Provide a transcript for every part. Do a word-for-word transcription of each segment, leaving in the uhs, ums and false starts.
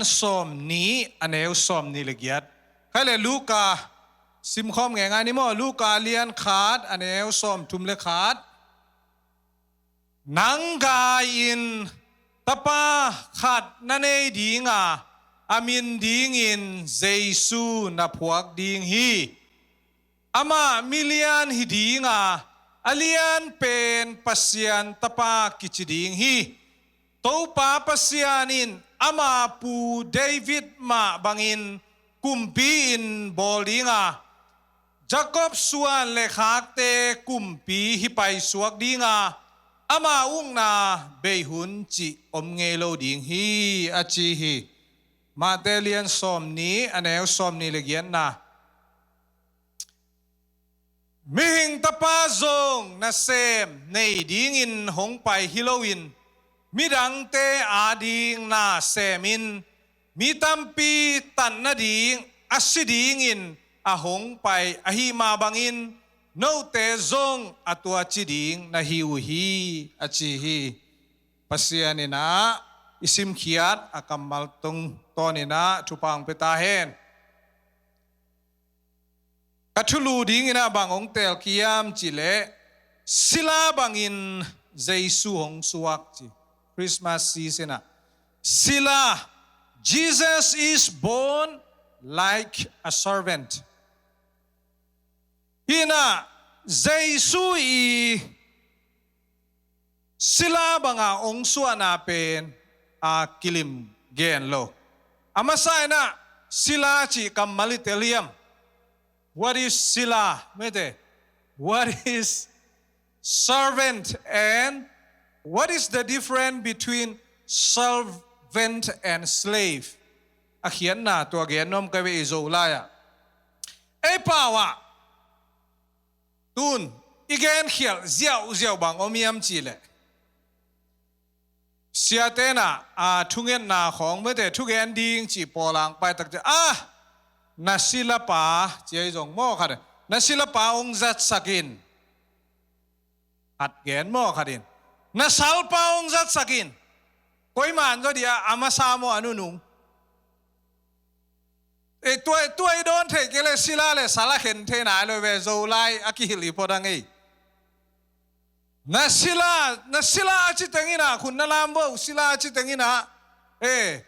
sawm nih, a neu sawm nih le giat. Khai le Luka simkhawm ngei ngai ni maw, Luka lian khat, a neu sawm thum le khat. Nang gai-in tapa khat na nei dinga, a min dingin Jesu na phuak ding hi. Amah milian hi dinga, a lian pen Pasian tapa kici ding hi. Topa Pasian in ama pu David mah bangin kumpi in bawl dinga, Jacob suan le khakte kumpi hi paisuak dinga, ama ukna beihun cih om ngei lo ding hi, a ci hi. Mate lian sawm nih, a neu sawm nih le giatna. Mihing Tapa zong nasem nei dingin hong pai hi loin, midangte ading nasemin, mi tampi tat nading a si dingin a hong pai ahi mah bangin, note zong a tua ci ding na hi uh hi, a ci hi. Pasian in ah i simkhiat a kammal tungtawnin ah thupha hong pia ta hen. Ka thulu dingin ah bang hong teel hiam cih leh, sila bangin Jesu hong suak ci. Christmas season ah, sila, Jesus is born like a servant. Hi-in ah Jesu i sila banga hong suahna pen a kilim gen lo. A masa-in ah sila cih kammal i tel hiam? What is sila? Mete. What is servant and what is the difference between servant and slave? A khiatna tua gen nuam ka hi ve i Zolai ah. Ei pau ah tun i genkhialh ziauziau bang om hiam cih leh, siate in ah, a, thungetna khawng mete, thugen ding cih pawl hong pai tak ciang, ah, na silapa ci ahi zong maw khat, na silapa hong zatsak in. Khat gen maw khat in, na salpa hong zatsak in. Koi man zaw dia, a masa maw a nunung? E, tua, tua i dawn theih kei leh sila le sal a khen thei nai lo ve, Zolai a kihilh i pua dang ei. Na sila, na sila a ci tengin ah khun na lam vo, sila a ci tengin ah. E,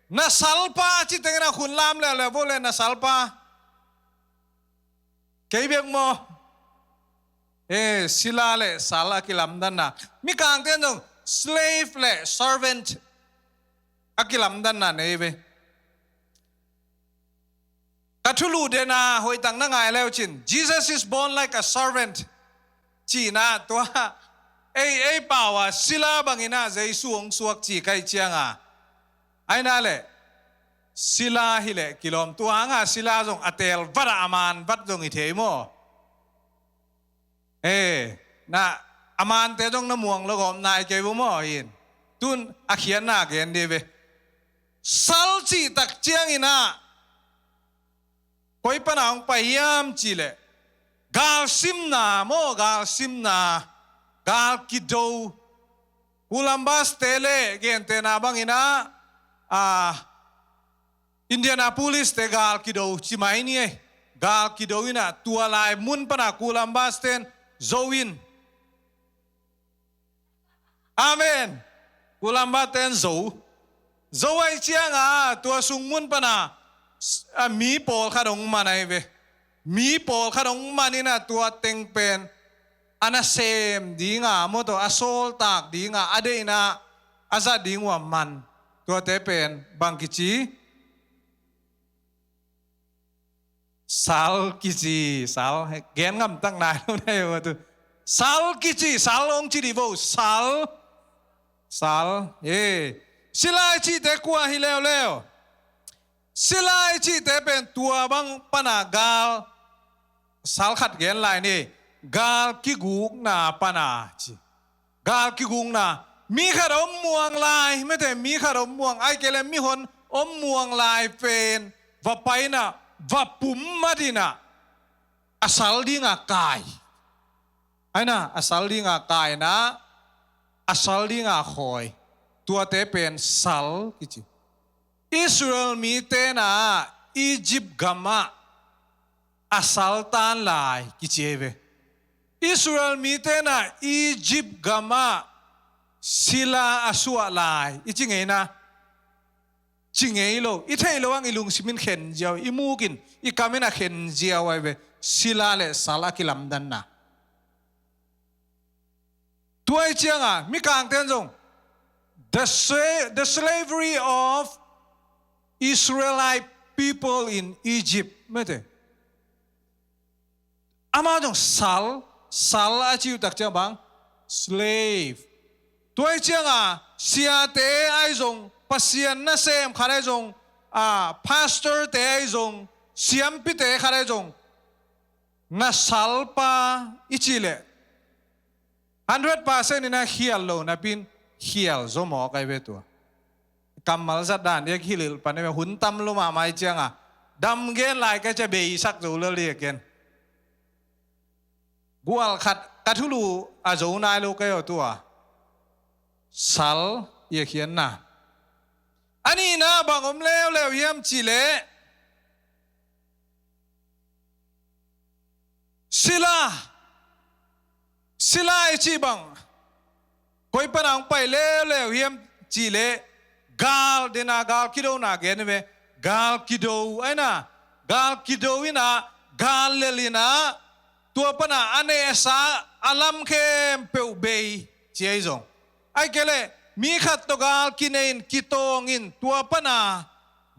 na salpa a ci tengin ah khun lam leuleu vo le, na salpa. Kei bek maw? E, sila le sal a kilamdanna. Mikangte in zong slave le servant a kilamdanna nei ve. Ka thulu den a hoihtak na ngai leu cin, Jesus is born like a servant cihna tua, ei, ei pau ah sila bangin ah Jesu hong suak ci ka hih ciang a, ai na leh, sila hi leh kilawm, tua hang a sila zong a teel vat ah a man vat zong hi thei maw? E, na, a mante zong na muang lo gawp nai kei vo maw in. Tun a khiatna gen dih ve. Sal cih tak ciangin ah koi pan a hong pai hiam cih leh, galsimna maw, galsimna, gal kido. Columbus te le gentehna bangin ah, a, Indianapolis te gal kido ci mai ni ei. Gal kido in ah tua lai mun pan a Columbus ten zo in. Amen. Columbus ten zo. Zo ahih ciang a tua sung mun pan a, a, mi pawlkhat hong man ahi ve. Mi pawlkhat hong man in ah tua teng pen a nasem dinga maw, tua a sawltak dinga a deihna a zat ding uh a man. Tuate pen bang kici? Sal kici, sal. Gen ngam tak nai lo na hi uh a tu. Sal kici, sal hong ci dih vo, sal. Sal. E, sila i cihte kua hi leuleu? Sila i cihte pen tua bang pan a gal, sal khat gen lai ni, gal kigukna pan a ci. Gal kigukna, mi khat om muang lai, mete, mi khat om muang, ahih kei leh mihon om muang lai pen va pai in ah, va pum mat in ah, a sal dinga kai. Ai na, a sal dinga kai in ah, a sal dinga khawi. Tuate pen sal kici. Israel mite na Egypt gamah a saltan lai kici ei ve. Israel mite na Egypt gamah sila a suah lai i ci ngei na, ci ngei lo, i theih lo ang i lungsim in khen ziau, i muk in, i kam in a khen ziau ai ve. Sila le sal a kilamdanna. Tua i cianga mikangten zong the, sla- the slavery of Israelite people in Egypt mete. Ama zong sal, sal a ciu tak ciang bang slave. Tua i cianga siate ai zong, Pasian nasem khat ai zong, a pastorte ai zong, siampite khat ai zong, na salpa i ci leh hundred percent ina khial lo napin khial zo mawk ai ve tua. Kammal zat dan i a khilhilh pan i ve hun tam lo mahmah i cianga dam gen lai ka cia beisak zo lel i a gen. Gual khat ka thulu a zo nai lo ka yaw tua. Sal i a khianna. A nihna bang om leuleu hiam ci leh sila, sila i cih bang koi pana hong pai leuleu hiam cih leh gal dena gal kidona gen ve. Gal kido aina, gal kido ina, gal lel ina, tua pana a nehsa a lam khempeuh bei ci ei zong. Ai kei leh mi khat tawh gal kinei in kitawng in tua pana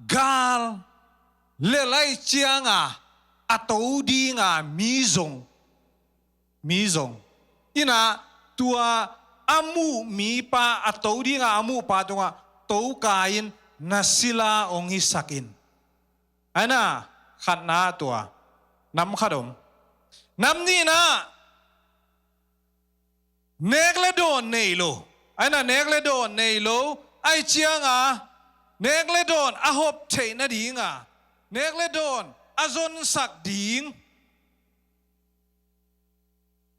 gal lel ai cianga a to dinga mi zong, mi zong ina tua a muh mipa, a to dinga a muhpa tungah to kai in na sila hong hisak in. Aina khatna tua nam khat om. Nam nihna nek le dawn nei lo. Aina nek le dawn nei lo ai cianga nek le dawn a hop theih nadinga nek le dawn a zonsak ding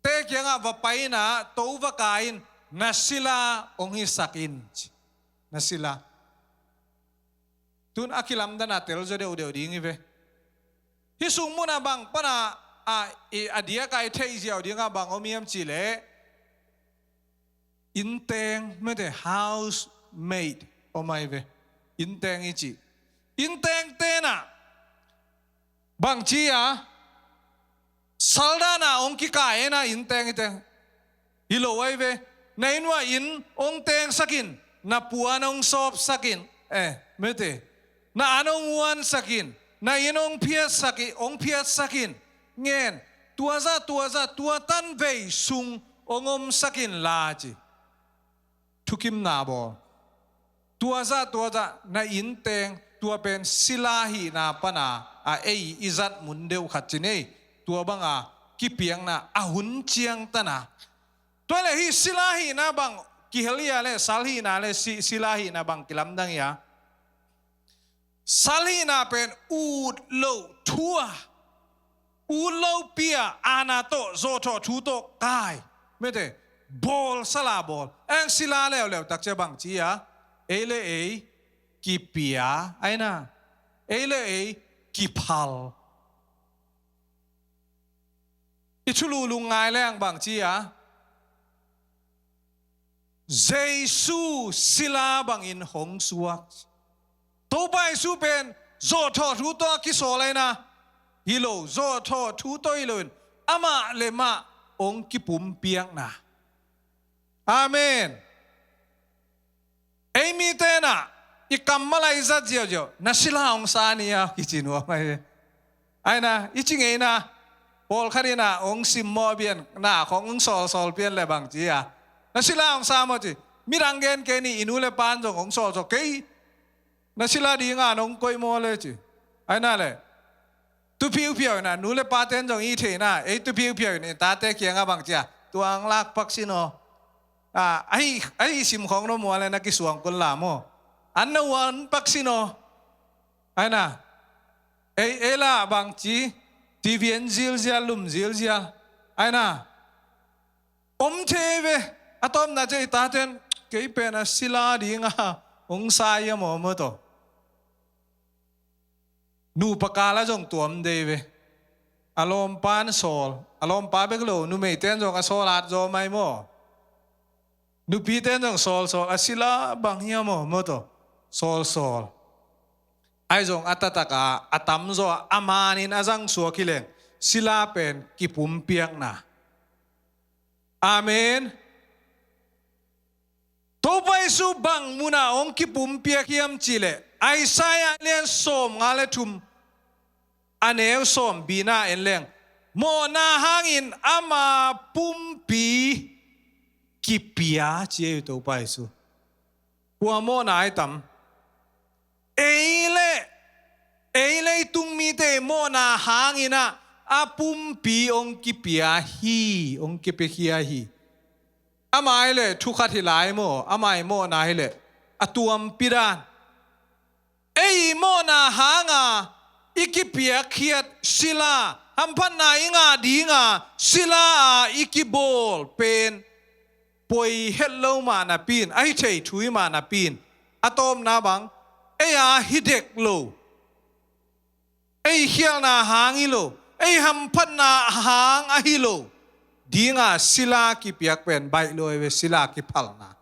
te kiangah va paina to va kai in na sila hong hisak in. Na sila. Tun a kilamdana tel zaw deuhdeuh ding hi ve. Hih sung munah bang pana a, i, a diaka i theih ziau dingah bang om hiam cih leh innteng mete house maid om ai ve. Innteng i cih innteng tenah bangci a saldana hong kikai ena innteng i teng hi lo ai ve. Na inn uah inn hong tengsakin na puan hong sawpsakin eh mete na an hong uansakin na inn hong phiatsakin hong phiatsakin ngen tuazah tuazah tua tanvei sung hong omsakin la ci. Thukimna bawl. Tuazah tuazah na innteng tua pen sila hihna pana a ei i zat mun deuh khat ci nei. Tua banga kipiakna a hun ciangtana tua le hih sila hihna bang kihel ia le sal hihna le si, sila hihna bang kilamdang ia. Sal hihna pen ut loh thua ut loh pia ana tawh zawhthawh thu tawh kai mete bawl sala bawl eng sila leuleu takcia bangci a ei le ei kipia aina ei le ei kiphal. I thulu lungngai leng bangci a Jesu sila bangin hong suak. Topa Jesu pen zawhthawh thu tawh a kisawl aina hi lo zawhthawh thu tawh hi loin amah le mah hong kipumpiakna. Amen. Ei mite na i kammal a i zat ziauziau na sila hong sa ni a kici nuam ahi. Aina i ci ngeina pawlkhat ina hong simmawh pian na khong hong sawlsawl pian le bangci a na sila hong sa maw ci. Midang gen kei ni i nu le pan zong hong sawlsawl kei na sila dinga nong koih maw le ci. Aina le tu phiuphiau ina nu le paten zong i theina ei tu phiuphiau ina i tate kianga bangcia tua ang lak pak sin aw. Ahi ahi simkhawng no muale na kisuang kun la maw an na uan pak sin aw. Aina ei ei la bangci tivi en zilzial lum zilzial aina om thei ve. A tawpna cia i taten kei pen a sila dinga hong sa ia maw maw tawh Nupa kal ah zong tuam dei ve. A lawmpa in sawl, a lawmpa bek lo, numeite in zong a sawl at zaw mai maw? Nupite in zong sawl sawl, a sila bang hiam aw maw tawh sawl sawl. Ahi zong a taktak a, a tamzaw a, a man in a zang suak hi leng, sila pen kipumpiakna. Amen. Topa Jesu bang munah hong kipumpiak hiam cih leh, Isaiah lian sawmnga le thum, a neu sawm bina en leng, mawhna hangin ama pumpi kipia ci ei Topa Jesu. Kua mawhna ai tam? Ei le, ei leitung mite mawhna hangin ah a pumpi hong kipia hi, hong kipiakhia hi. Amah ai le thu khat hi lai maw, amah ai mawhna hi le a tuampi dan. Ei mawhna hanga i kipiakkhiat sila, hamphatna i ngah dinga sila a i kibawl pen poi het lo mah napi in, ahi thei thu hi mah napi in, a tawpna bang, ei a hi dek lo, ei khialhna hang hi lo, ei hamphatna hang ahi lo dinga sila kipiak pen baih lo ei ve, sila kiphalna.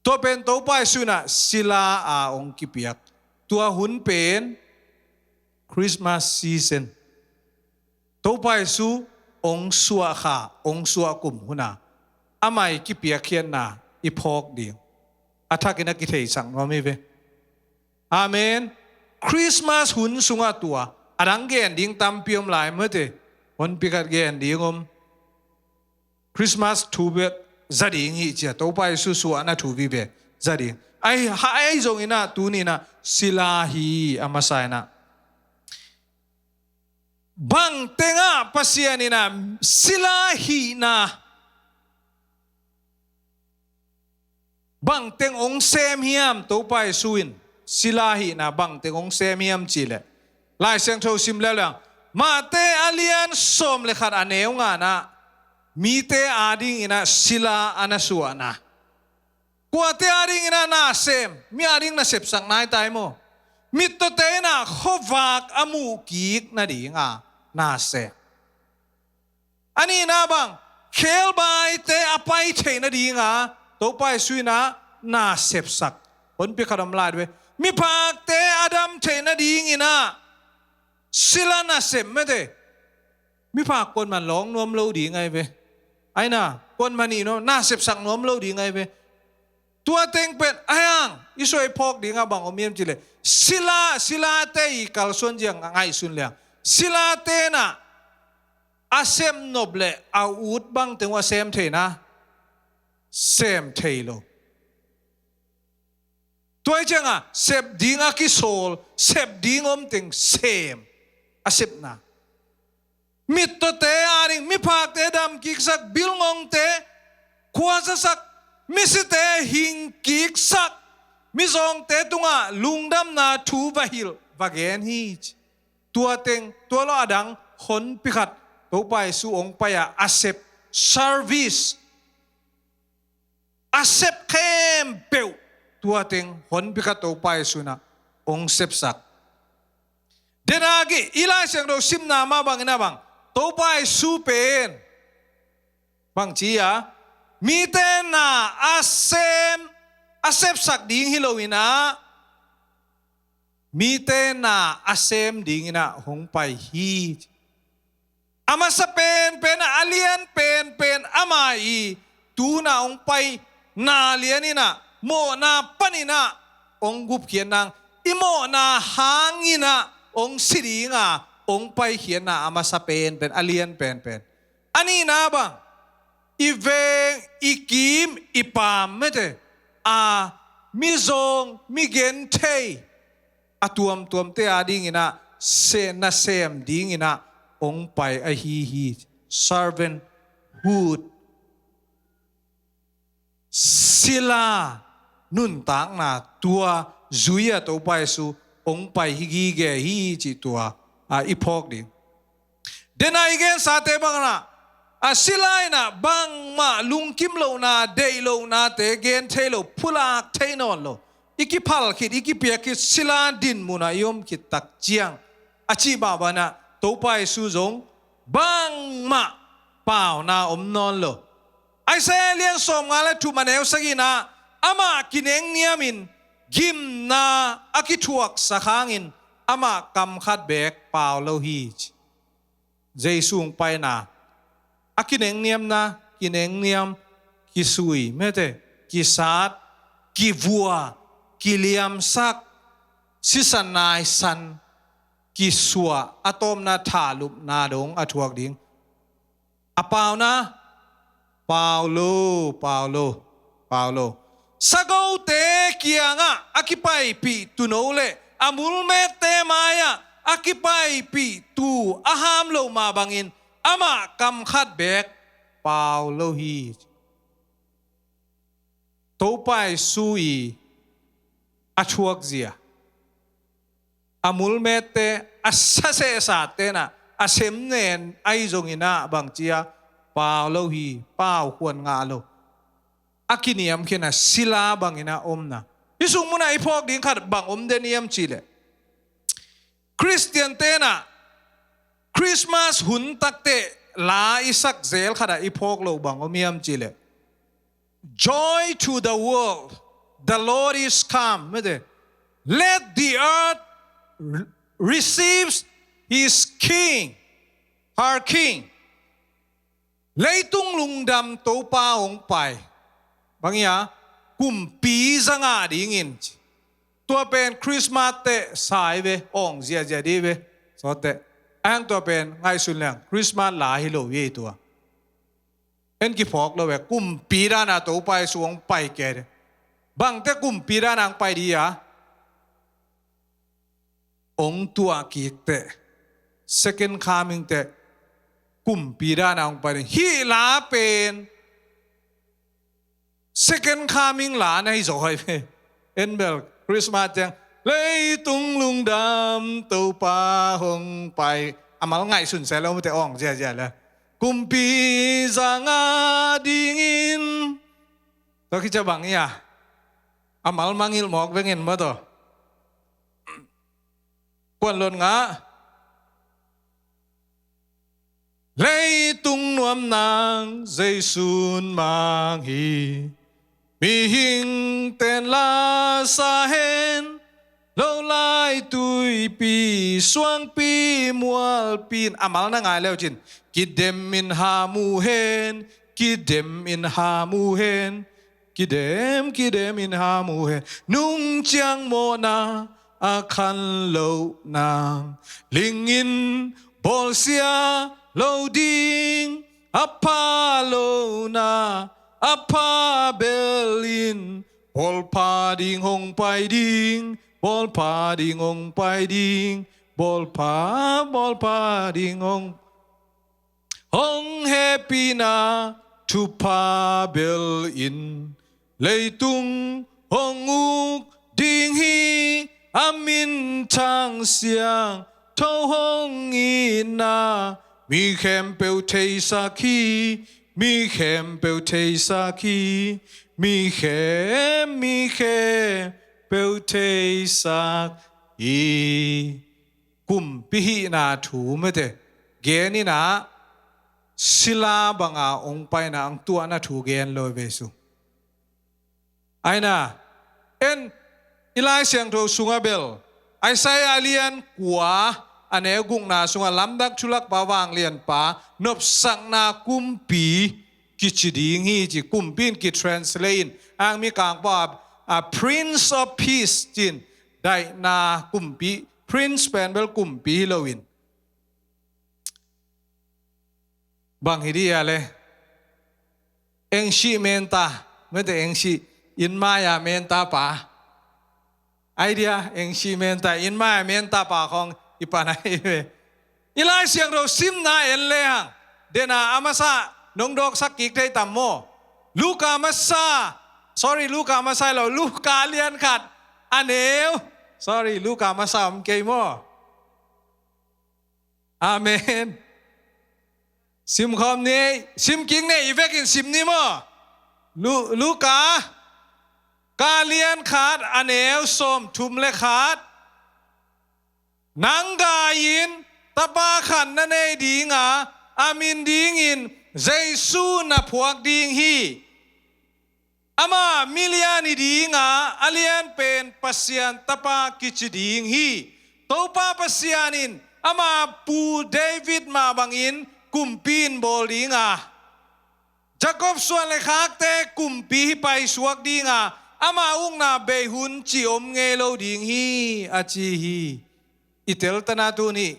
Tua pen Topa Jesu in ah sila a hong kipiak. Tua hun pen Christmas season. Topa Jesu hong suah kha, hong suah kum hun a, amah i kipiakkhiatna i phawk ding a thakin a kitheisak nuam hi ve. Amen. Christmas hun sungah tua a dang gen ding tampi om lai mate. Honpi khat gen ding om. Christmas thu bek za ding hi ci a, Topa Jesu suahna thu vive za ding. Ahi, ahi zongin ah tuni in ah sila hi a masa in ah. Bang tengah Pasian in ah sila hihna, bang teng hong sem hiam Topa Jesu in? Sila hihna bang teng hong sem hiam cih leh, Lai Siangtho sim leuleu, Mate a lian sawm le khat a neu nga in ah mite adingin ah sila a na suahna. Kuate adingin ah na sem, mi ading na sepsak nai tai maw? Mittawte in ah khuavak a muh kik nadinga na sem. A nihna bang, khebaite a pai theih nadinga Topa Jesu in ah na sepsak. Honpi khat om lai ve. Miphakte a dam theih nadingin ah sila na sem mate. Miphak kuaman lawng nuam lo ding ahi ve. Aina, kuaman ih nuam, na sepsak nuam lo ding ahi ve. Tua teng pen, ahi hang, i suai phawk dingah bang om hiam cih leh, sila, silate i kalsuan zia ngaihsun leng, silate in ah a sem nop leh a ut bang teng uh a sem thei na, sem thei lo. Tua hi ciangah sep ding a kisawl, sep ding om teng sem a sepna. Mittawte ading, miphakte damkiksak, bilngongte khuazasak, misite hingkiksak, mizawngte tungah lungdamna thu va hilh va gen hi. Tua teng, tua lo a dang honpi khat Topa Jesu hong pai a, a sep, service, a sep khempeuh, tua teng honpi khat Topa Jesu in ah hong sepsak. Denagi i Lai Siangtho simna mah bangin ah bang, Topa Jesu pen bang ci a, mite na a sem, a sepsak ding hi lo in ah, mite na a sem dingin ah hong pai hi. A masa penpen ah, a lian penpen ama i tu-in ah hong pai na lian in ah, mawhna panin ah hong gupkhiat nang, i mawhna hangin ah hong si dinga hong paikhiatna a masa penpen, a lian penpen. A nihna bang, i veng, i kim, i paam mete, a mizawng, mi genthei, a tuamtuamte a dingin ah, se, nasem dingin ah hong pai ahi hi. Servanthood. Sila nuntakna tua zui-a Topa Jesu hong pai hi gige hi cih tua, a, i phawk ding. Dena i gensate bangin ah, a sila in ah bangmah lungkim lohna, deih lohnate gen thei lo, phulak thei nawn lo. i kiphal khit, i kipiak khit, sila dinmun ah i om khit tak ciang, a cih bangbang ah Topa Jesu zong bangmah pauna om nawn lo. Isaiah lian sawmnga le thum a neu sagihna ah, amah kinengniamin gimna a kithuaksak hangin amah kam khat beek pau lo hi, ci. Jesu hong paina, a kinengniamna, kinengniam, kisui, mete, kisat, kivua, kiliamsak, sisan naisan, kisuah, a tawpna thahlupna dong a thuak ding. A pauna, pau lo, pau lo, pau lo. Sagote kiangah a kipaipih tuuno le a mulmette mai-ah a kipaipih tuu a ham lo mah bangin amah kam khat beek pau lo hi. Topa Jesu i a thuakzia, a mulmette, a sasehsate nah, a semnen ahi zongin ah bangci-a pau lo hi, pau khuan ngah lo. A kiniamkhiatna sila bangin ah omna. Hih sung munah i phawk ding khat bang om den hiam cih leh, Khristiante nah Christmas hun takteh la i sak zel khat ah i phawk loh bang om hiam cih leh, "Joy to the world, the Lord is come." Mete, "Let the earth re-, receives his king, her king." Leitung lungdam Topa hong pai. Bang hia, kumpi za ngah dingin, ci. Tua pen Christmas teh sa hi ve, awng ziahziah dih ve. Sawt teh. Ahang tua pen ngaihsun leng Christmas la hi lo hi ei tua. En kiphawk lo ve, kumpi dana Topa Jesu hong pai kei de. Bangte kumpi dana hong pai dih a, hong tuah kik teh, second coming teh, kumpi dana hong pai ding. Hih la pen second coming la na hi zaw hi ve. En bel Christmas ciang, "Leitung lungdam Topa hong pai." A mal ngaihsun se lo mete, awng ziahziah le. Kumpi za ngah dingin. Tua khit ciang bang hia, a mal mangngilh mawk vengin maw taw. Kuan lon ngah. Leitung nuam nang Jesu'n mang hi. Mihingte'n la sa hen, lo lai tuipi suangpi mualpi in. A mal na ngai leu cin, kidem in ham uh hen, kidem in ham uh hen, kidem, kidem in ham uh hen. Nung ciang mawhna a khan loh nang, ling in bawlsia lo ding, a pha lohna a pha bel in, bawl pha ding hong pai ding, bawl pha ding hong pai ding, bawl pha, bawl pha ding hong, hong hehpihna thupha bel in, leitung hong uk ding hi. A minthang siangtho hong itna mi khempeuh theisak hi, mi khempeuh theisak hi, mi khem, mi khempeuh theisak hi. Kumpi hihna thu mete gen in ah, sila banga hong paina hong tuahna thu gen lo ve su. Aina, en, i Lai Siangtho sungah bel, Isaiah a lian kua, a neu gukna sungah lamdang thulakpa, vanglianpa, nopsakna kumpi kici ding hi ci, kumpi in kitranslate in, ang Mikangpau a, a Prince of Peace ci-in, daihna kumpi, Prince pen bel kumpi hi lo in. Bang hi dih a le, engsi menta, mete engsi, inn mai-a menta pa. Idea, engsi menta, inn mai-a menta pa khawng i pan ahi ve. I Lai Siangtho simna en le hang, dena a masa nong dawksak kik thei tam maw? Luka masa, sorry, Luka masa hi lo, Luka lian khat, a neu, sorry, Luka masa om kei maw? Amen. Sim khawm ni, sim kik ni, i vekin sim ni maw? Lu-, Luka. Ka lian khat a neu sawmthum le khat. Nang gai-in tapa khat na nei dinga, a min dingin Jesu na phuak ding hi. Amah milian hi dinga, a lianpen Pasian Tapa kici ding hi. Topa Pasian in ama pu David mah bangin kumpi in bawl dinga, Jacob suan le khakte kumpi hi paisuak dinga, ama ukna bei hun ci om ngei lo ding hi, a ci hi. I teltana tuni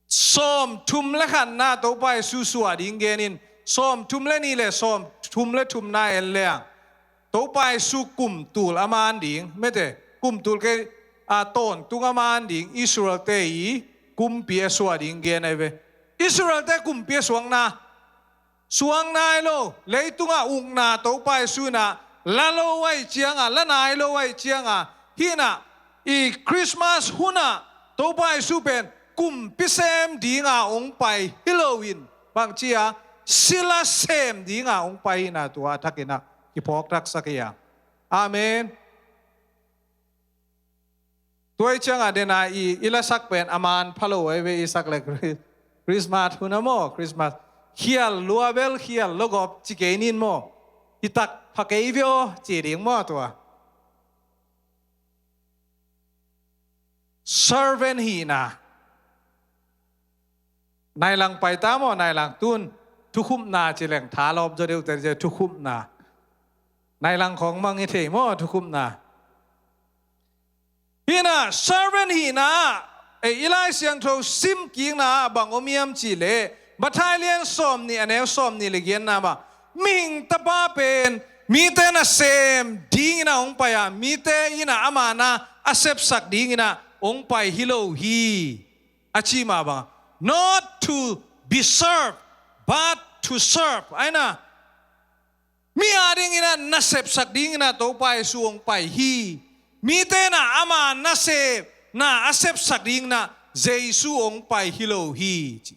sawmthum le khatna Topa Jesu suah ding genin, sawmthum le nih le sawmthum le thumna en leng Topa Jesu kum tul a man ding, mete, kum tul kei a tawntung a man ding Israelte i kumpi a suah ding gen ahi ve. Israelte kumpi a suakna, suang nai lo, leitungah ukna Topa Jesu in ah la lo ahih ciangah, la nai lo ahih ciangah, hih in ah i Christmas hunah Topa Jesu pen kumpi sem dinga hong pai hi loin, bangci a, sila sem dinga hong pai hi in ah, tua a thakin ah kiphawk thaksak hi a. Amen. Tua ahih ciangah dena i, i lasak pen a man pha lo ahi ve, i sak le Chris-, Christmas hun a maw, Christmas. Khial lua bel khial lua gawp ci kei nin maw. Hi tak pha kei ve aw, ci ding maw tua. Servant hihna. Nai lang pai ta maw, nai lang tun. Thukhupna ci leng thalawp zaw deuh te, thukhupna. Nai lang khawng mang i thei maw, thukhupna. Hih in ah servant hihna ah, ei, i Lai Siangtho sim kikna ah bang om hiam cih leh, Matthai lian sawmnih a neu sawmnih le giatna mah, mihing tapa pen mite nasem dingin ah hong pai a, mite in ah ama na a sepsak dingin ah hong pai hi lo hi, a ci mah bang. Not to be served, but to serve. Ahi na, mi adingin ah na sepsak dingin ah Topa Jesu hong pai hi. Mite in ah ama nasem, na a sepsak dingin ah Jesu hong pai hi lo hi, ci.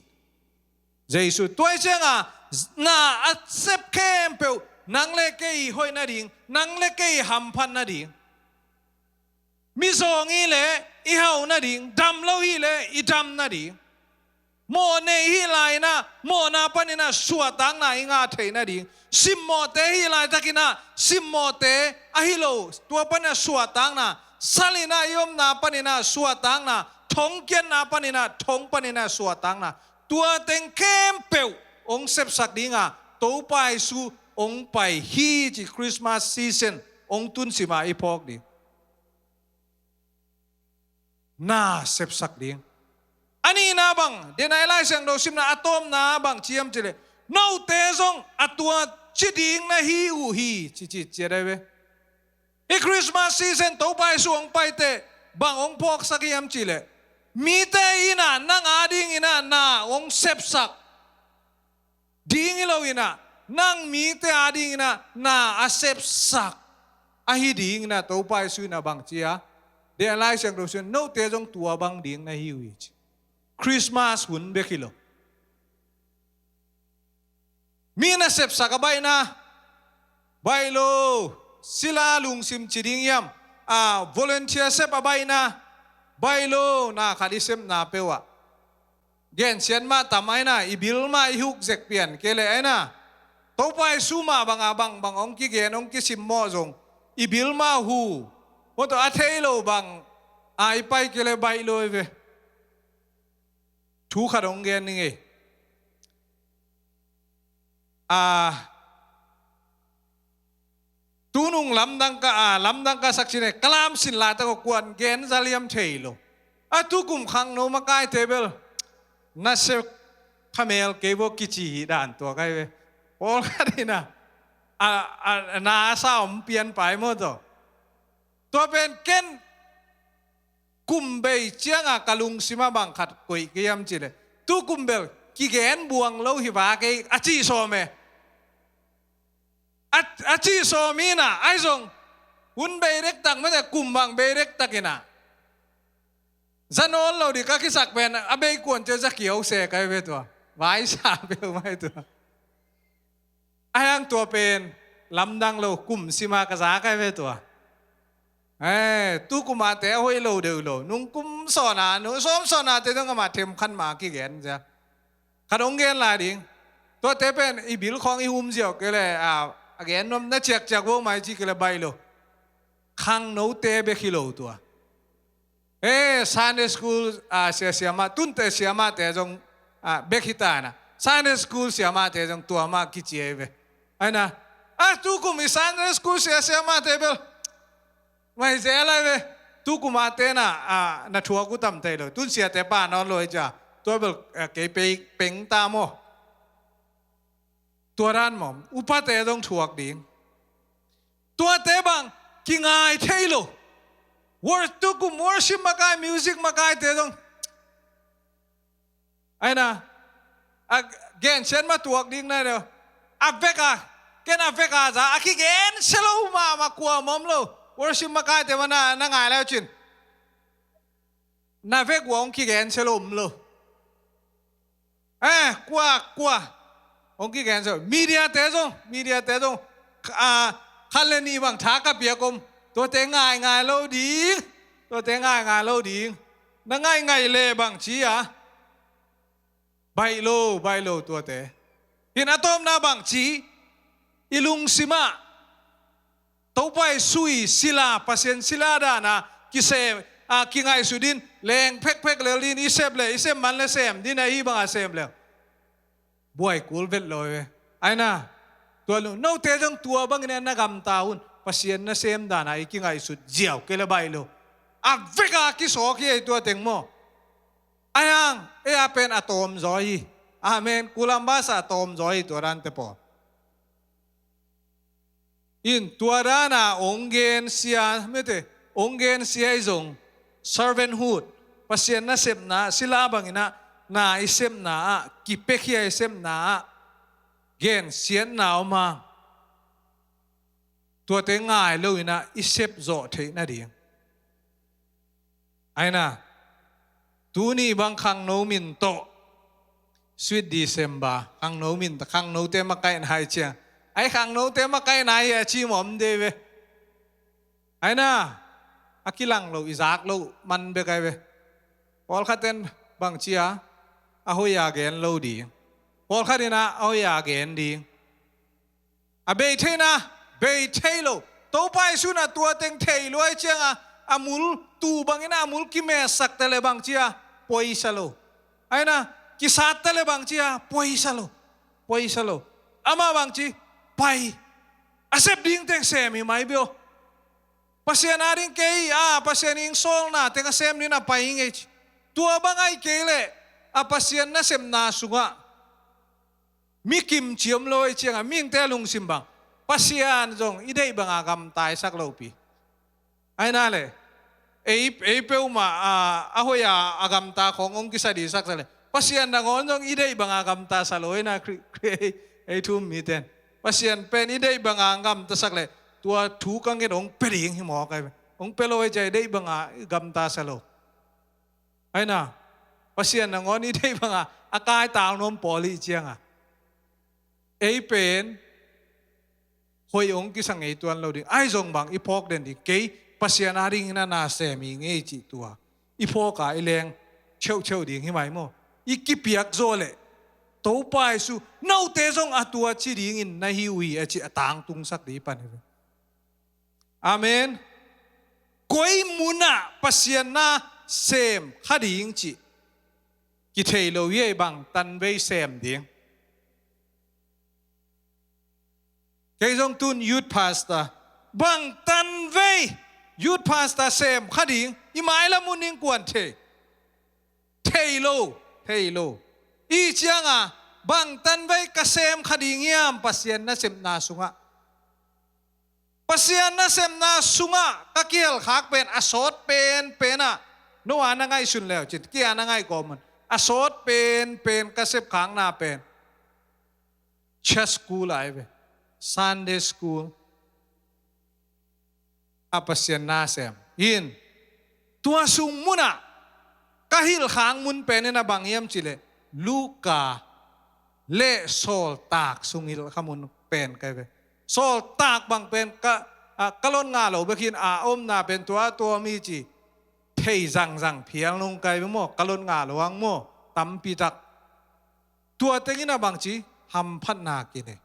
Jesu, tua ahih ciangah na a sep khempeuh nang le kei i hoih nading, nang le kei i hamphat nading. Mizawng hi leh i hau nading, dam lo hi leh i dam nading. Mawh nei hi lai-in ah mawhna panin ah suahtakna i ngah theih nading. Simmawhte hi laitakin ah simmawhte ahi lo, tua panin ah suahtakna. Sal-in ah i omna panin ah suahtakna. Thongkiatna panin ah, thong panin ah suahtakna. Tua teng khempeuh hong sepsak dinga Topa Jesu hong pai hi, ci Christmas season hong tun sima i phawk ding. Na sepsak ding. A nihna bang, dena i Lai Siangtho simna a tawpna bang ci hiam cih leh, note zong a tua ci ding na hi uh hi, ci ci ciat ahi ve. Hih Christmas season Topa Jesu hong paite bang hong phawksak hiam cih leh, mite in ah nang adingin ah na hong sepsak ding hi loin ah, nang mite adingin ah na a sepsak ahi dingin ah Topa Jesu in ah bang ci a, dena i Lai Siangtho simna, note zong tua bang ding na hi uh hi, ci. Christmas hun bek hi lo. Mi nasepsak a baihna, baih lo, sila lungsim ci ding hiam, a volunteer sep a baihna, baih lo, na khat i sepna peuh ah. Gensiat mah tam ahi na, i bil mah i huk zek pian kei leh ahi na. Topa Jesu mah banga bangbang hong kigen, hong kisimmawh zong, i bil mah hu. Mawtaw a thei lo bang a i pai kei leh baih lo hi ve. Thu khat hong gen ning ei. A, tunung lamdang ka, a, lamdang ka sak cih leh, ka lam sin laitak a kuan gen za liam thei lo. A tukum khangno makaite bel, na sep kha mel kei bo kici hi dan tua kai ve. Pawlkhat in ah, a, a, na sa om pian pai maw taw. Tua pen ken kum bei ciangah ka lungsimah bang khat koih kei hiam cih leh, tu kum bel kigen buang lo hi vak ei, a cih sawm e. A, a cih sawm in ah, ahi zong hun bei dektak mate, kum bang bei dektak in ah, za nawn lo ding ka kisak pen, a bei kuan ciang za kiau se kai ve tua. Vaisa peuhmah hi tua. Ahi hang tua pen lamdang lo, kum sima ka za kai ve tua. Eh, tu kumate a hoih lo deuh lo. Nung kum sawna, nung sawm sawnate dong amah themkhat mah kigen sia. Khat hong gen lai ding. Tuate pen i bil khawng i hum ziau kei le, a, a gen nuam na ciakciak vo mai ci kei le baih lo. Khangnote bek hi lo tua. Eh, Sunday school, a, sia siamah, tunte siamahte zong, a, bek hi ta na. Sunday school siamahte zong tua mah kici ei ve. Ai na, a, tu kum i Sunday school sia siamahte bel mai zel ai ve. Tu kumate na, a, na thuak uh tam thei lo. Tun siate pa nawn lo ei cia. Tua bel, a, kei pei peng ta maw. Tua dan maw, upate zong thuak ding. Tuate bang kingai thei lo. Wor-, tu kum worship makai, music makaite zong. Ai na, a gensiat mah tuak ding na deuh. A vek a, ken a vek a za, a kigensia lo mahmah kua mah om lo. Worship makaite mah na, na ngai lai uh cin. Na vek uh a hong kigensia lo om lo. Eh, kua, kua. Hong kigensia lo. Mediate zong, mediate zong. A, khat le nih bang tha ka piak om. Tuate ngai ngai lo ding. Tuate ngai ngai lo ding. Na ngai ngai le bang ci a. Baih lo, baih lo tuate. Hin a tawpna bang ci. I lungsim ah Topa i sui sila, Pasian sila dana kisem, a, kingaihsut in, leng phekphek lel din, i sep le, i sep man le sem din, ahi banga sem le. Buai kul vet lo ve. Ai na, tua lo, note zong tua bangin na gamta un, Pasian nasem dana i kingaihsut ziau kei le baih lo. A vek a kisawk hi ei tua teng maw. Ai hang, ei a pen a tawm zaw hi. Amen. Kulam basa a tawm zaw hi tua dante pawl. In tua dana ong gensia, mete, ong gensia i zong, servanthood, Pasian nasepna, sila bangin ah, na i sepna ah, kipekhia i sepna ah, gensiatna om a, tuate ngai lo in ah, i sep zawh theih nading. Ai na, tuni bang khangno min tawh, Sweet December, khangno min, khangnote makaihna hi ciang. Ai khangnote makaihna hi a ci mawm de ve. Ai na, a kilang lo, i zak lo, man bek ai ve. Pawlkhat in bang cia, a hoih a gen lo ding. Pawlkhat in ah, a hoih a gen ding. A bei theihna, bei thei lo. Topa Jesu in ah tua teng thei luai cianga, a mul tu bangin a mul kimetsakte le bang cia, poisa lo. Ai na, kisatte le bang cia, poisa lo. Poisa lo. Amah bang ci, pai. A sep ding teng sem hi mai bia. Pasian a ding kei, a, Pasian ing sawlna teng a sem ding a pai hi ngei ci. Tua bang ai kei le, a Pasian nasepna sungah. Mi kimci om lo ei cianga, mihingte a lungsim bang. Pasian zong i deih banga gamtaisak lopi. Ai na le. Ei, ei peuhmah, a, a hoih a, a gamta khawng hong kisa dihsak sa le. Pasian nangawn zong i deih banga gamtasa lo ei na kri, kri, ei, ei thu um miten. Pasian pen i deih banga gamtasak le. Tua thu ka nget hong pia ding hi mawk ai. Hong pia lo ei cia i deih banga gamtasa lo. Ai na, Pasian nangawn i deih banga, a kaital nuam pawl i cianga. Ei pen, hoih hong kisa ngei tuan lo ding. Ai zong bang, i phawk den ding. Kei, Pasian a dingin a na sem hi ngei cih tua. I phawka, i leng, cheuhcheuh ding hi mai maw. I kipiak zaw le, Topa Jesu, note zong a tua ci dingin na hi uh hi a ci a tangtungsak ding pan hi ve. Amen. Koi munah Pasian na sem kha ding cih kithei lo hi ei bang tanvei sem ding. Kei zong tun youth pastor. Bang tanvei youth pastor sem kha ding. I mailam un ning kuan thei. Thei lo, thei lo. I cianga bang tanvei ka sem kha ding hiam Pasian nasepna sungah. Pasian nasepna sungah ka kihelkhak pen a sawt penpen ah. Noah na ngaihsun leu cin, kia na ngaih kawm un. A sawt penpen ka sepkhakna pen. Church school ai ve. Sunday school. A Pasian nasem. In. Tua sung munah. Ka hilhkhak mun pen in a bang hiam cih leh. Luka. Le Sawltak sung hilhkha mun pen kai ve. Sawltak bang pen ka, a, ka lot ngah lo bek hi-in a omna pen tua tua mi ci thei zangzang phial nung kai bek maw, ka lot ngah lo ang maw, tampi tak. Tua tengin a bangci hamphatna kinei.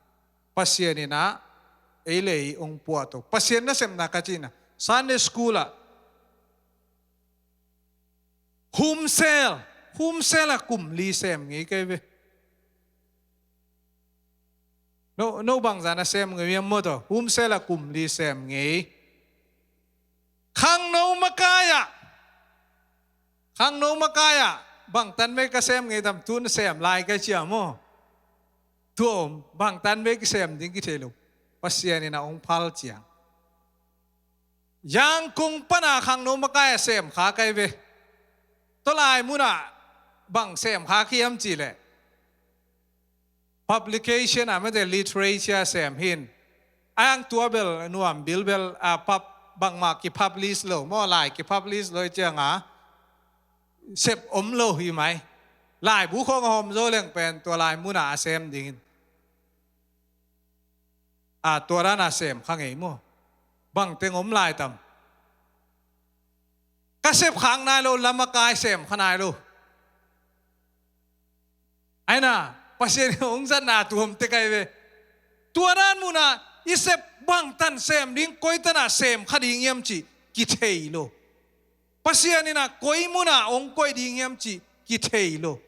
Pasian in a ei le ei hong puahto. Pasian nasepna ka cihna Sunday school ah Home cell, home cell ah kum li sem ngei kai ve. No, no bangzah na sem ngei hiam maw tawh? Home cell ah kum li sem ngei. Khangno makai ah, khangno makai ah bangtan vei ka sem ngei tam, tu na sem lai kai cia maw? Tu om, bangtan vei kisem ding kithei lo. Pasian in a hong phal ciang Yangon pana khangno makai a sem kha kai ve. Tua lai munah bang sem kha khiam cih leh publication ah mate literature sem hin. A yang tua bel nuam bilbel a pub bangmah kipublish lo maw, lai kipublish lo cianga sep om lo hi mai. Laibu khong a hawm zo leng pen tua lai munah a sem dingin a tua dana sem kha ngei maw? Bang teng om lai tam? Ka sep khak nai lo, lamakai sem kha nai lo. Aina, Pasian hong zatna tuam te kai ve. Tua dan munah i sep bangtan sem ding, koi tanah sem kha ding hiam cih kithei lo. Pasian in a koi munah hong koih ding hiam cih kithei lo.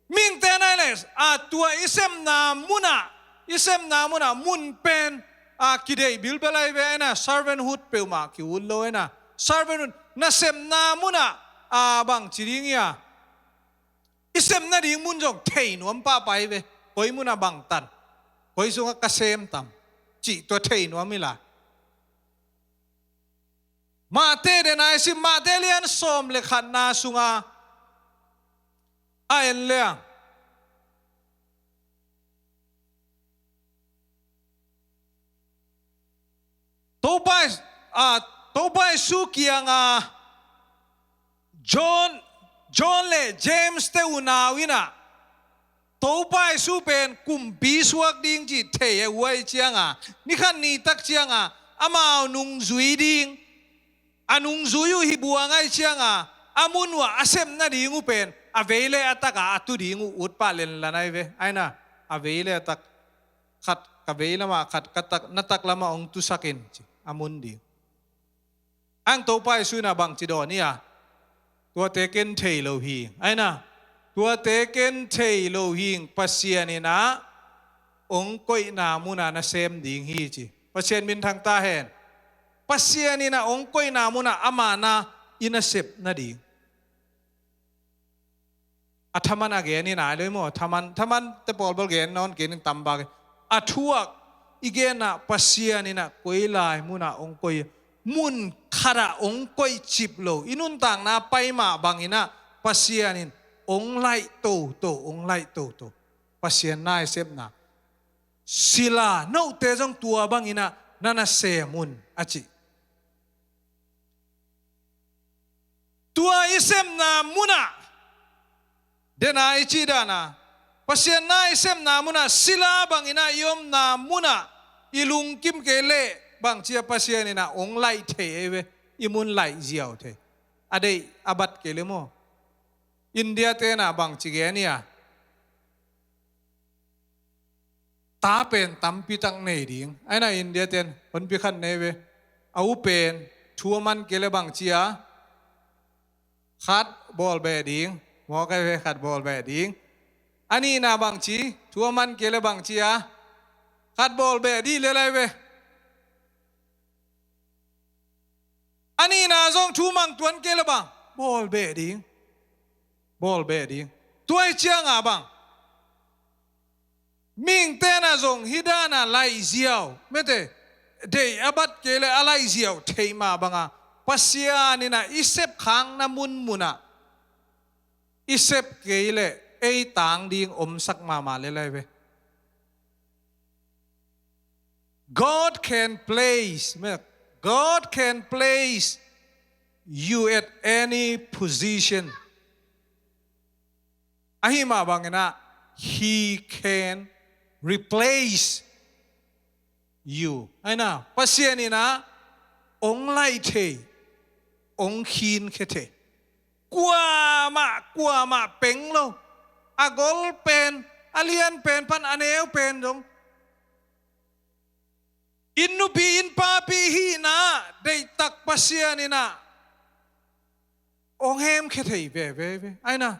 Mihingte nai le a tua i sepna munah, i sepna munah mun pen a kideih bilbel ai ve. Aina servanthood peuhmah ki-ut lo aina. Servanthood, na sepna munah a bangci ding hia, i sepna ding mun zong thei nuam pahpah ai ve. Koi munah bangtan, koi sungah ka sem tam cih tua thei nuam hi lai. Matthai den a i sim, Matthai lian sawm le khatna sunga a en leng Topa, a, Topa Jesu kianga John, John le James te unau inah Topa Jesu pen kumpi suak ding cih thei a huai cianga, ni khat ni tak cianga amau nungzui ding, a nungzui uh hi buang ai cianga a mun uh a a sepna ding uh pen a vei le a taka a tu ding uh ut pah lenlan ai ve. Aina, a vei le a tak, khat ka vei lamah, khat ka tak, na tak lamah hong tusak in ci a mun ding. Ang Topa Jesu in a bangci dawn hi a, tuate ken thei lo hing. Aina, tuate ken thei lo hing, Pasian in a hong koihna munah na sem ding hi ci. Pasian minthang ta hen. Pasian in a hong koihna munah ama na i na sep nading. A thaman a gen in ai lo i maw? Thaman, thaman te pawl bel gen nawn kei ning tam bak. A thuak i genah Pasian in a koi lai munah hong koi, mun khatah hong koih cip lo. I nuntakna pai mah bangin a Pasian in hong laih toto, hong laih toto. Pasian na i sepna sila note zong tua bangin a na na sem un a ci. Tua i sepna munah, dena i cih dana, Pasian na i sepna munah, sila bangin a i omna munah i lungkim kei leh bangci a Pasian in a hong laih thei ei ve, i mun laih ziau thei. A deih a bat kei leh maw? India tena bangci gen hi a, ta pen tampi tak nei ding. Aina India ten honpi khat nei ve. A u pen thu a man kei le bangci a, khat bawlbeh ding. Mawk ai ve, khat bawlbeh ding. A nihna bangci, thu a man kei le bangci a, khat bawlbeh dih le lai ve. A nihna zong thu mang tuan kei le bang, bawlbeh ding. Bawlbeh ding. Tua i cianga bang, mihingtena zong hih dana laih ziau, mete, deih a bat kei le a laih ziau theih mah banga, Pasian in a i sep khakna munmunah i sep kei le ei tang ding omsak mahmah le lai ve. God can place, God can place you at any position. Ahi mah bangin a, He can replace you. Aina, Pasian in ah hong laih thei, hong khinkhia thei. Kuamah, kuamah peng lo. A gol pen, a lian pen pan a neu pen dong, inn nupi inn papi hihna deihtak Pasian in ah hong hemkhia thei veve ve. Aina,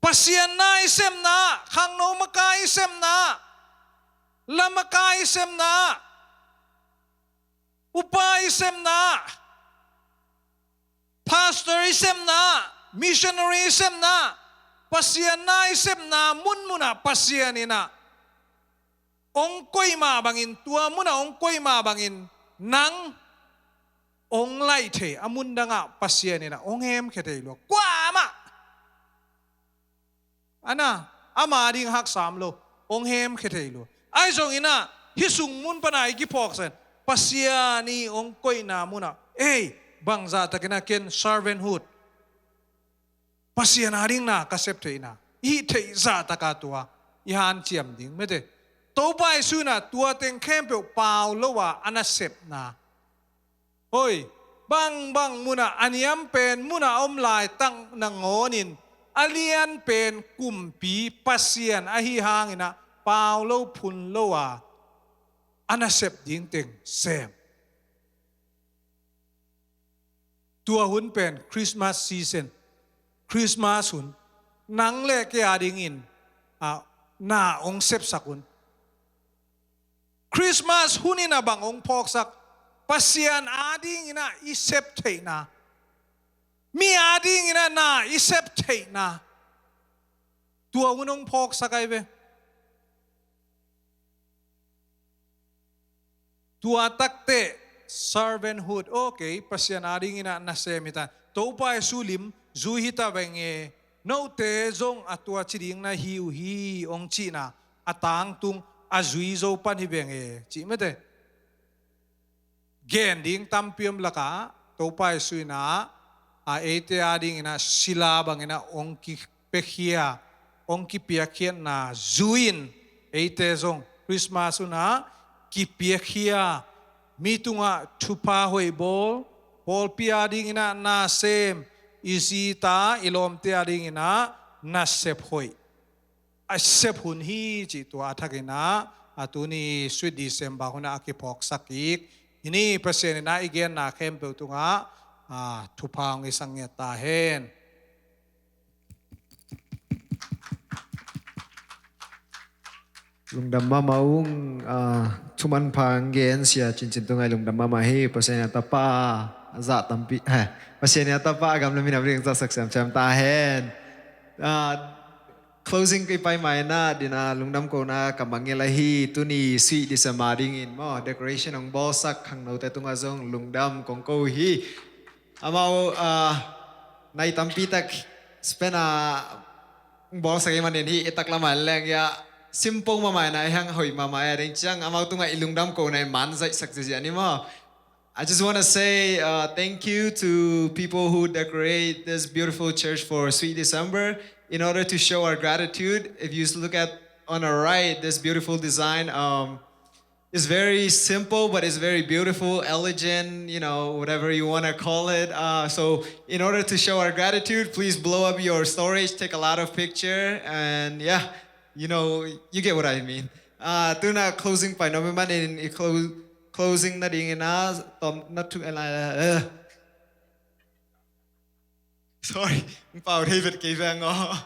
Pasian na i sepna, khangno makai i sepna, la makai i sepna, upa i sepna, pastor i sepna, missionary i sepna, Pasian na i sepna munmunah Pasian in ah hong koih mah bangin, tua munah hong koih mah bangin, nang hong laih thei, a mundangah Pasian in ah hong hemkhia thei lua. Kuamah! Aina, ama ding haksa om lo, hong hemkhia thei lua. Ahi zongin ah, hih sung mun pana i kiphawksak in, Pasian i hong koihna munah, ei, bangzah takin ah ken servanthood, Pasian ading na ka sep theihna, i hih theih zahtaka tua i hanciam ding mete. Topa Jesu in ah tua teng khempeuh pau lo a, a nasepna. Hoi, bangbang munah, a niam pen munah a om laitak nangawnin, a lian pen kumpi Pasian ahi hangin ah pau lo phun lo a, a nasep ding teng sem. Tua hun pen Christmas season, Christmas hun, nang le kei adingin, ah, na hong sepsak hun. Christmas hun in ah bang hong phawksak? Pasian adingin ah i sep theihna, mi adingin ah na i sep theihna, tua hun hong phawksak ahi ve. Tua takteh servanthood, okay, Pasian adingin ah nasem hi ta, Topa Jesu lim zui hi ta veng e, note zong a tua ci ding na hi uh hi, hong cihna a tangtung a zui zo pan hi veng e, cih mete. Gen ding tampi om lakah Topa Jesu in ah, a eite adingin ah sila bangin ah hong kipiakhia, hong kipiakkhiatna zui-in eite zong Christmas hun ah kipiakhia, mi tungah thupha hoih bawl, pawlpi adingin ah nasem, i zi ta, i lawmte adingin ah nasep hoih a sep hun hi cih tua a thakin ah, a tuni Sweet December hun ah a kiphawksak kik hi ni. Pasian in ah i genna khempeuh tungah, ah, thupha hong i sang ngiat ta hen. Lungdam mahmah ung, ah, thu manpha hong gen sia cincin tungah i lungdam mahmah hi. Pasian in a tapa a zah tampi, he, Pasian in a tapa a gam le minam ding zahsak siamsiam ta hen. Ah, closing kong pai maina dingin ah lungdam kohna ka mangngilh ahi. Tuni Sweet December dingin maw, decoration hong bawlsak khangnote tungah zong lungdam kong ko hi. Amau, ah, nai tampi tak spend a hong bawlsak ahih manin hih i taklam ah leng ia simple mahmah in ah i hang hoih mahmah a ding ciang amau tungah i lungdam kohna i man zaihsak ziahziah ni maw. I just want to say, uh, thank you to people who decorate this beautiful church for Sweet December. In order to show our gratitude, if you look at on the right, this beautiful design, um, it's very simple, but it's very beautiful, elegant, you know, whatever you want to call it. Uh, so in order to show our gratitude, please blow up your storage, take a lot of picture, and yeah, you know, you get what I mean. Uh, tu in ah closing pai nuam ih manin i clo-, closing nadingin ah tom na tu, eh, eh. Sorry, hong pau thei vet kei veng aw.